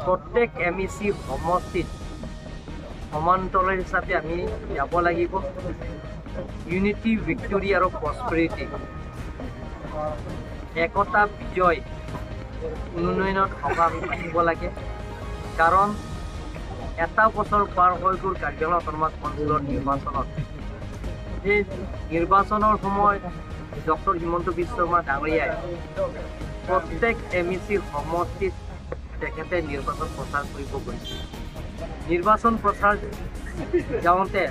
প্ৰত্যেক M E C সমষ্টিত সমান্তৰাল হিচাপে আমি যাব লাগিব। ইউনিটি, ভিক্টৰী আৰু প্ৰস্পেৰিটি, একতা, বিজয়, উন্নয়নত সভা আমি পাতিব লাগে। কাৰণ এটা বছৰ পাৰ হৈ গ'ল কাৰ্বি আংলং অট'নমাছ কাউন্সিলৰ নিৰ্বাচনত। সেই নিৰ্বাচনৰ সময়ত ডক্টৰ হিমন্ত বিশ্ব শৰ্মা ডাঙৰীয়াই প্ৰত্যেক এম ই চি সমষ্টিত তেখেতে নিৰ্বাচন প্ৰচাৰ কৰিব গৈছিল। নিৰ্বাচন প্ৰচাৰ যাওঁতে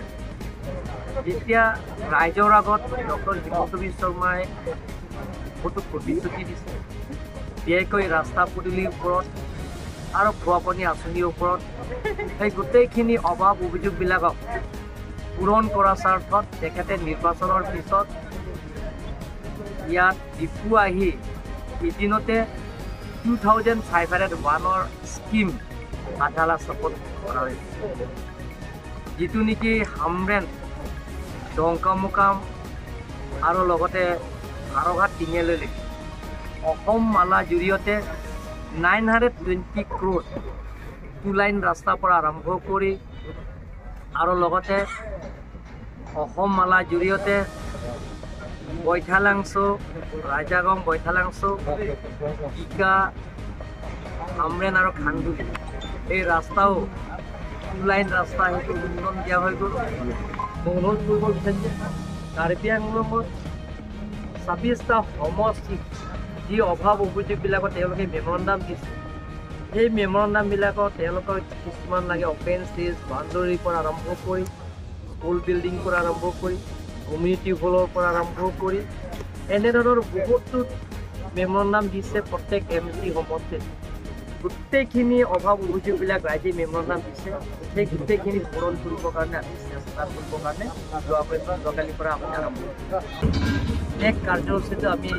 যেতিয়া ৰাইজৰ আগত ডক্টৰ হিমন্ত বিশ্ব শৰ্মাই বহুতো প্ৰতিশ্ৰুতি দিছে, বিশেষকৈ ৰাস্তা পদূলিৰ ওপৰত আৰু খোৱা পানী আঁচনিৰ ওপৰত, সেই গোটেইখিনি অভাৱ অভিযোগবিলাকক পূৰণ কৰাৰ স্বাৰ্থত তেখেতে নিৰ্বাচনৰ পিছত ইয়াত ডিফু আহি এদিনতে 2501ৰ স্কিম আধালা স্থাপন কৰা হৈছে, যিটো নেকি হামৰেন, ডংকামুকাম আৰু লগতে হাৰঘাট তিনিআলিলৈকে অসম মালাৰ জৰিয়তে 920 ক্ৰ'ৰ 2 লাইন ৰাস্তাৰ পৰা আৰম্ভ কৰি আৰু লগতে অসম মালাৰ জৰিয়তে বৈঠালাংছ', ৰাজাগং, বৈঠালাংছ', টিকা, হামৰেন আৰু খান্দুলি এই ৰাস্তাও 2 লাইন ৰাস্তা সেইটো উন্নয়ন দিয়া হৈ গ'ল। অনুৰোধ কৰিব বিচাৰিছে, কাৰ্বি আংলঙত 26টা সমষ্টিত যি অভাৱ অভিযোগবিলাকত তেওঁলোকে মেমৰেণ্ডাম দিছে, সেই মেমৰেণ্ডামবিলাকত তেওঁলোকৰ কিছুমান লাগে অপেন ষ্টেজ বাউণ্ডৰীৰ পৰা আৰম্ভ কৰি স্কুল বিল্ডিং পৰা আৰম্ভ কৰি কমিউনিটি হলৰ পৰা আৰম্ভ কৰি এনেধৰণৰ বহুতো মেমৰেণ্ডাম দিছে। প্ৰত্যেক এম চি সমষ্টিত গোটেইখিনি অভাৱ অভিযোগবিলাক ৰাইজে মেমৰেণ্ডাম দিছে, সেই গোটেইখিনি পূৰণ কৰিবৰ কাৰণে আমি চেষ্টা কৰিবৰ কাৰণে যোৱাকালিৰ পৰা আমি আৰম্ভ কৰিছোঁ। এক কাৰ্যসূচীটো আমি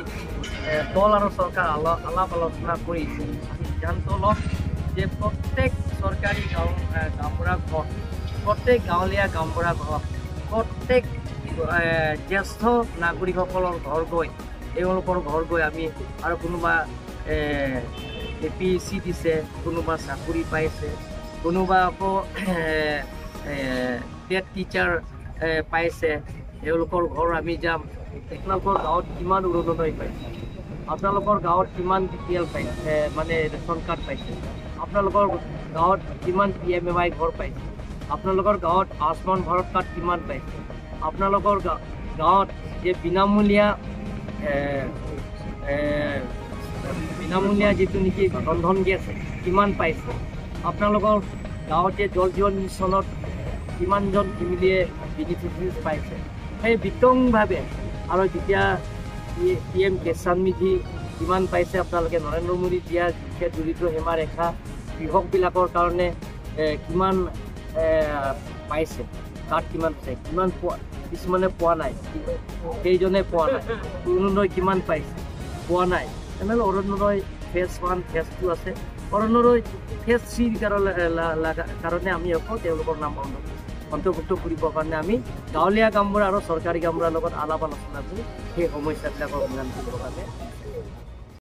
দল আৰু চৰকাৰ আলাপ আলোচনা কৰি আমি সিদ্ধান্ত ল'ম যে প্ৰত্যেক চৰকাৰী গাঁও গাঁওবুঢ়া ঘৰত, প্ৰত্যেক গাঁৱলীয়া গাঁওবুঢ়া ঘৰত, প্ৰত্যেক জ্যেষ্ঠ নাগৰিকসকলৰ ঘৰ গৈ, তেওঁলোকৰ ঘৰ গৈ আমি আৰু কোনোবা এ পি এছ চি দিছে, কোনোবা চাকৰি পাইছে, কোনোবা আকৌ টেট টিচাৰ পাইছে, তেওঁলোকৰ ঘৰ আমি যাম। আপোনালোকৰ গাঁৱত কিমান অৰুণোদয় পাইছে, আপোনালোকৰ গাঁৱত কিমান বি পি এল পাইছে, মানে ৰেচন কাৰ্ড পাইছে, আপোনালোকৰ গাঁৱত কিমান পি এম এ ৱাই ঘৰ পাইছে, আপোনালোকৰ গাঁৱত আয়ুষ্মান ভাৰত কাৰ্ড কিমান পাইছে, আপোনালোকৰ গাঁৱত যে বিনামূলীয়া যিটো নেকি ৰন্ধন গেছ কিমান পাইছে, আপোনালোকৰ গাঁৱত যে জল জীৱন মিছনত কিমানজন ফেমিলিয়ে বেনিফিচিয়াৰিজ পাইছে, সেই বিতংভাৱে আৰু যেতিয়া পি এম কিষাণ নিধি কিমান পাইছে, আপোনালোকে নৰেন্দ্ৰ মোদী দিয়া দুখীয়া দৰিদ্ৰ সীমা ৰেখা কৃষকবিলাকৰ কাৰণে কিমান পাইছে, কাৰ্ড কিমান পাইছে, কিমান পোৱা, কিছুমানে পোৱা নাই, কেইজনে পোৱা নাই, অৰুণোদয় কিমান পাইছে, পোৱা নাই। তেনেহ'লে অৰুণোদয় ফেজ 1, ফেজ 2 আছে, অৰুণোদয় ফেজ 3ৰ কাৰণে আমি আকৌ তেওঁলোকৰ নাম অন্তৰ্ভুক্ত কৰিবৰ কাৰণে আমি গাঁৱলীয়া গাঁওবুঢ়া আৰু চৰকাৰী গাঁওবুঢ়াৰ লগত আলাপ আলোচনা কৰি সেই সমস্যাবিলাকৰ সমাধান কৰিবৰ কাৰণে